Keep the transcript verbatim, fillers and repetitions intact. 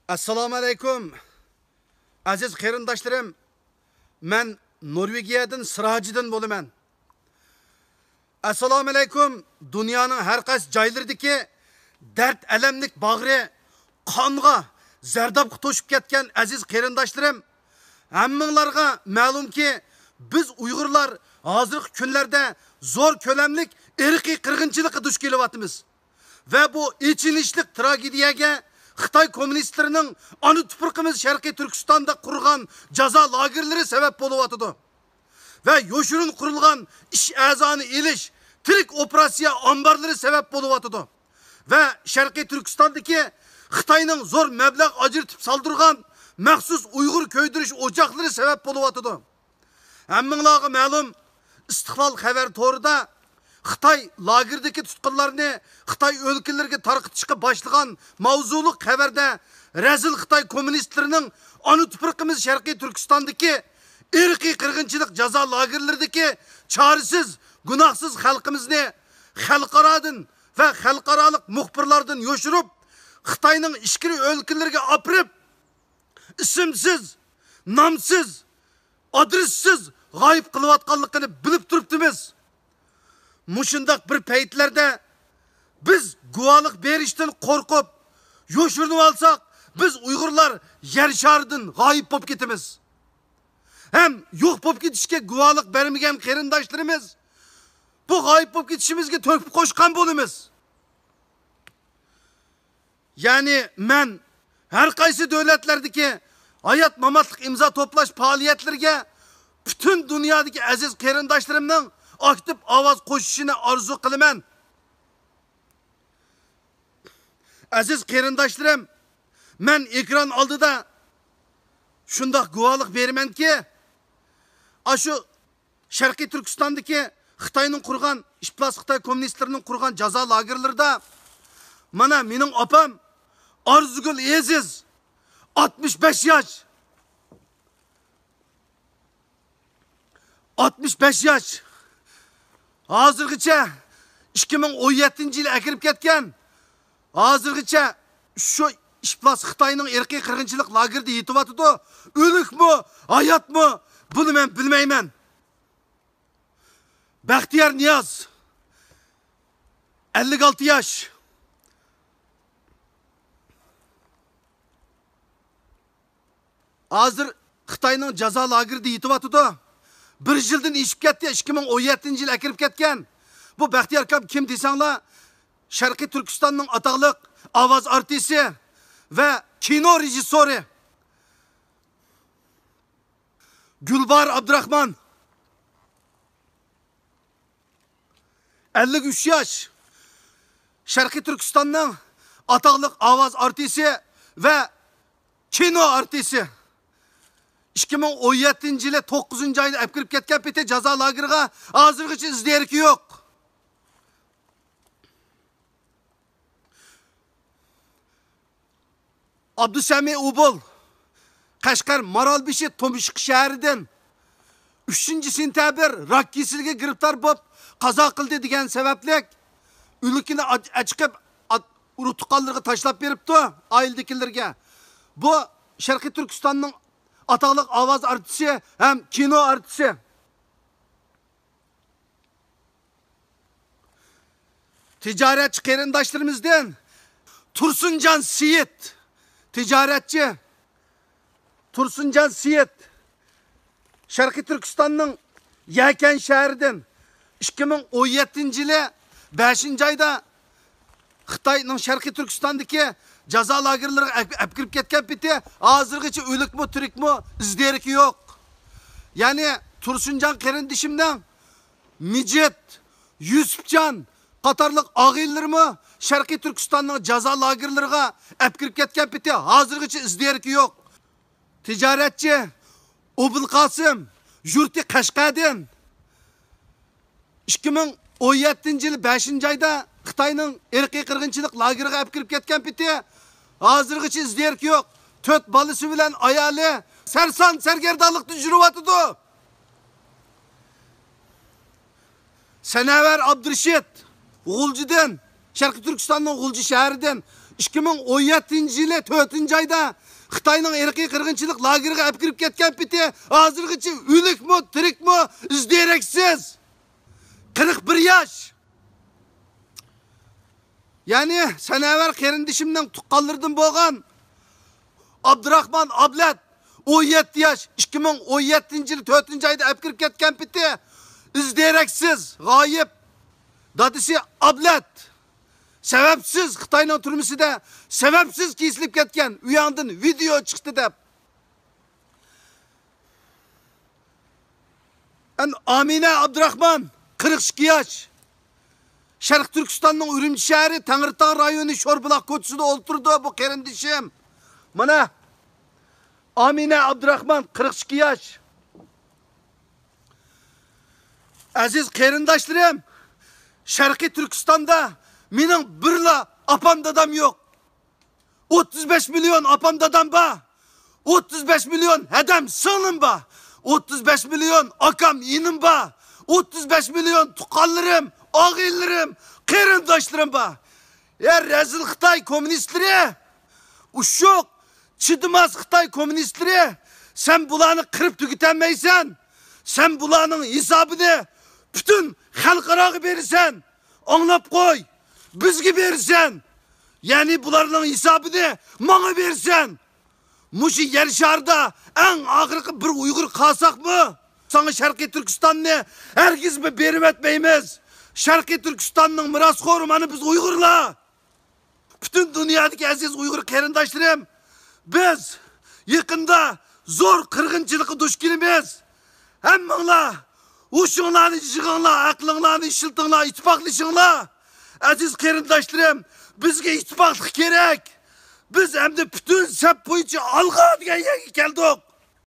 ئەسسالامۇ ئەلەيكۇم، ئەزىز قېرىنداشلىرىم. مەن نورۋېگىيەدىن سىراجىدىن بولىمەن. ئەسسالامۇ ئەلەيكۇم، دۇنيانىڭ ھەر قايسى جايلىرىدىكى دەرد-ئەلەملىك باغرى قانغا، زەردابقا توشۇپ كەتكەن ئەزىز قېرىنداشلىرىم. ھەممىڭلارغا مەلۇمكى، بىز ئۇيغۇرلار ھازىرقى كۈنلەردە زور كۆلەملىك ئىرقىي قىرغىنچىلىققا دۇچ كېلىۋاتىمىز. ۋە بۇ ئېچىنىشلىق تراگېدىيەگە خىتاي كوممۇنىستلىرىنىڭ ئانا تۇپرىقىمىز شەرقىي تۈركىستاندا قۇرغان جازا لاگېرلىرى سەۋەب بولۇۋاتىدۇ. ۋە يوشۇرۇن قۇرۇلغان ئىش ئەزانى ئېلىش، تىرىك ئوپېراتسىيە ئامبارلىرى سەۋەب بولۇۋاتىدۇ. ۋە شەرقىي تۈركىستاندىكى خىتاينىڭ زور مەبلەغ ئاجرىتىپ سالدۇرغان مەخسۇس ئۇيغۇر كۆيدۈرۈش ئوچاقلىرى سەۋەب بولۇۋاتىدۇ. ھەممىڭلارغا مەلۇم، ئىستىقلال خەۋەر تورىدا خىتاي لاگېردىكى تۇتقۇنلارنى خىتاي ئۆلكىلىرىگە تارقىتىشقا باشلىغان ماۋزۇلۇق خەۋەردە رەزىل خىتاي كوممۇنىستلىرىنىڭ ئانا تۇپرىقىمىز شەرقىي تۈركىستاندىكى ئىرقىي قىرغىنچىلىق جازا لاگېرلىرىدىكى چارىسىز، گۇناھسىز خەلقىمىزنى خەلقئارادىن ۋە خەلقئارالىق مۇخبىرلاردىن يوشۇرۇپ، خىتاينىڭ ئىچكىرى ئۆلكىلىرىگە ئاپىرىپ، ئىسىمسىز، نامسىز، ئادرېسسىز غايىب قىلىۋاتقانلىقىنى بىلىپ تۇرۇپتىمىز. مۇشۇنداق بىر پەيتلەردە بىز گۇۋاھلىق بېرىشتىن قورقۇپ، يوشۇرۇنۇۋالساق، بىز ئۇيغۇرلار يەر شارىدىن غايىب بولۇپ كېتىمىز. ھەم يوق بولۇپ كېتىشكە گۇۋاھلىق بەرمىگەن قېرىنداشلىرىمىز بۇ غايىب بولۇپ كېتىشىمىزگە تۆھپە قوشقان بولىمىز. يەنى مەن ھەر قايسى دۆلەتلەردىكى ھايات-ماماتلىق ئىمزا توپلاش پائالىيەتلىرىگە پۈتۈن دۇنيادىكى ئەزىز قېرىنداشلىرىمنىڭ ئاكتىپ ئاۋاز قوشۇشىنى ئارزۇ قىلىمەن. ئەزىز قېرىنداشلىرىم، مەن ئېكران ئالدىدا شۇنداق گۇۋاھلىق بېرىمەنكى، ئاشۇ شەرقىي تۈركىستاندىكى خىتاينىڭ قۇرغان، ئىپلاس خىتاي كوممۇنىستلىرىنىڭ قۇرغان جازا لاگېرلىرىدا، مانا، مېنىڭ ئاپام ئارزۇگۈل ئېزىز، ئاتمىش بەش ياش. ئاتمىش بەش ياش. ھازىرغىچە، ئىككى مىڭ ئون يەتتىنچى يىلى ئەكىرىپ كەتكەن. ھازىرغىچە شۇ ئىپلاس خىتاينىڭ ئىرقىي قىرغىنچىلىق لاگېرىدا يېتىۋاتىدۇ. ئۆلۈكمۇ، ھاياتمۇ، بۇنى مەن بىلمەيمەن. بەختىيار نىياز، ئەللىك ئالتە ياش. ھازىر خىتاينىڭ جازا لاگېرىدا يېتىۋاتىدۇ. بىر يىلدىن ئېشىپ كەتتى، ئىككى مىڭ ئون يەتتىنچى يىل ئەكىرىپ كەتكەن. بۇ بەختىيار ئاكام كىم دېسەڭلار، شەرقىي تۈركىستاننىڭ ئاتاقلىق ئاۋاز ئارتىسى ۋە كىنو رېژىسسورى. گۈلباھار ئابدۇراخمان، ئەللىك ئۈچ ياش، شەرقىي تۈركىستاننىڭ ئاتاقلىق ئاۋاز ئارتىسى ۋە كىنو ئارتىسى. ئىككى مىڭ ئون يەتتىنچى يىلى توققۇزىنچى ئايدا ئەپكىرىپ كەتكەن پېتى جازا لاگېرىغا ھازىرغىچە ئىز دېرىكى يوق. ئابدۇسەمى ئۇبۇل، قەشقەر مارالبېشى تومشىق شەھىرىدىن، ئۈچىنچى سېنتەبىر راك كېسىلىگە گىرىپتار بولۇپ، قازا قىلدى دېگەن سەۋەبلىك ئۆلۈكىنى ئاچ-، ئەچىقىپ، ئات-، ئۇرۇق-تۇغقانلىرىغا تاشلاپ بېرىپتۇ، ئائىلىدىكىلىرىگە. بۇ شەرقىي تۈركىستاننىڭ ئاتاقلىق ئاۋاز ئارتىسى ھەم كىنو ئارتىسى. تىجارەتچى قېرىنداشلىرىمىزدىن تۇرسۇنجان سېيىت، تىجارەتچى تۇرسۇنجان سېيىت، شەرقىي تۈركىستاننىڭ يەكەن شەھىرىدىن، ئىككى مىڭ ئون يەتتىنچى يىلى بەشىنچى ئايدا خىتاينىڭ شەرقىي تۈركىستاندىكى جازا لاگېرلىرىغا ئەپ-، ئەپكىرىپ كەتكەن پېتى ھازىرغىچە ئۆلۈكمۇ، تىرىكمۇ، ئىز دېرىكى يوق. يەنى تۇرسۇنجان قېرىندىشىمنىڭ مىجىت، يۈسۈپجان قاتارلىق ئاغىنىلىرىمۇ شەرقىي تۈركىستاننىڭ جازا لاگېرلىرىغا ئەپكىرىپ كەتكەن پېتى ھازىرغىچە ئىز دېرىكى يوق. تىجارەتچى ئوبۇلقاسىم، يۇرتى قەشقەردىن، ئىككى مىڭ ئون يەتتىنچى يىل بەشىنچى ئايدا خىتاينىڭ ئىرقىي قىرغىنچىلىق لاگېرىغا ئەپكىرىپ كەتكەن پېتى ھازىرغىچە ئىز دېرىكى يوق. تۆت بالىسى بىلەن ئايالى سەرسان سەرگەردانلىقتا يۈرۈۋاتىدۇ. سەنەۋەر ئابدۇرېشىت، غۇلجىدىن، شەرقىي تۈركىستاننىڭ غۇلجا شەھىرىدىن، ئىككى مىڭ ئون يەتتىنچى يىلى تۆتىنچى ئايدا خىتاينىڭ ئىرقىي قىرغىنچىلىق لاگېرىغا ئەپكىرىپ كەتكەن پېتى ھازىرغىچە ئۆلۈكمۇ، تىرىكمۇ، ئىز دېرەكسىز. قىرىق بىر ياش. يەنى سەنەۋەر قېرىندىشىمنىڭ تۇغقانلىرىدىن بولغان ئابدۇراخمان ئابلەت، ئون يەتتە ياش، ئىككى مىڭ ئون يەتتىنچى يىلى تۆتىنچى ئايدا ئەپكىرىپ كەتكەن پېتى ئىز دېرەكسىز غايىب. دادىسى ئابلەت سەۋەبسىز خىتاينىڭ تۈرمىسىدە سەۋەبسىز كېسىلىپ كەتكەن، ئۇياڭدىن ۋىدېئو چىقتى دەپ. ئەن ئامىنە ئابدۇراخمان، قىرىق ئىككى ياش. شەرقىي تۈركىستاننىڭ ئۈرۈمچى شەھىرى تەڭرىتاغ رايونى شوربۇلاق كوچىسىدا ئولتۇرىدۇ بۇ قېرىندىشىم. مانا، ئامىنە ئابدۇراخمان، قىرىق ئىككى ياش. ئەزىز قېرىنداشلىرىم، شەرقىي تۈركىستاندا مېنىڭ بىرلا ئاپام دادام يوق. ئوتتۇز بەش مىليون ئاپام دادام بار. ئوتتۇز بەش مىليون ھەدەم سىڭلىم بار. ئوتتۇز بەش مىليون ئاكام ئىنىم بار. ئوتتۇز بەش مىليون تۇغقانلىرىم، ئاغىنىلىرىم، قېرىنداشلىرىم بار. يا رەزىل خىتاي كوممۇنىستلىرى، ئۇششۇق، چىدىماس خىتاي كوممۇنىستلىرى، سەن بۇلارنى قىرىپ تۈگىتەلمەيسەن. سەن بۇلارنىڭ ھېسابىنى پۈتۈن خەلقئاراغا بېرىسەن. ئاڭلاپ قوي، بىزگە بېرىسەن. يەنى بۇلارنىڭ ھېسابىنى ماڭا بېرىسەن. مۇشۇ يەر شارىدا ئەڭ ئاخىرقى بىر ئۇيغۇر قالساقمۇ، ساڭا شەرقىي تۈركىستاننى ھەرگىزمۇ بېرىۋەتمەيمىز. شەرقىي تۈركىستاننىڭ مىراسخورى مانا بىز ئۇيغۇرلار. پۈتۈن دۇنيادىكى ئەزىز ئۇيغۇر قېرىنداشلىرىم، بىز يېقىندا زور قىرغىنچىلىققا دۇچ كېلىمىز. ھەممىڭلار ھوشۇڭلارنى يىغىڭلار، ئەقلىڭلارنى ئىشلىتىڭلار، ئىتتىپاقلىشىڭلار. ئەزىز قېرىنداشلىرىم، بىزگە ئىتتىپاقلىق كېرەك. بىز ئەمدى پۈتۈن سەپ بويىچە ئالغا دېگەن يەرگە كەلدۇق.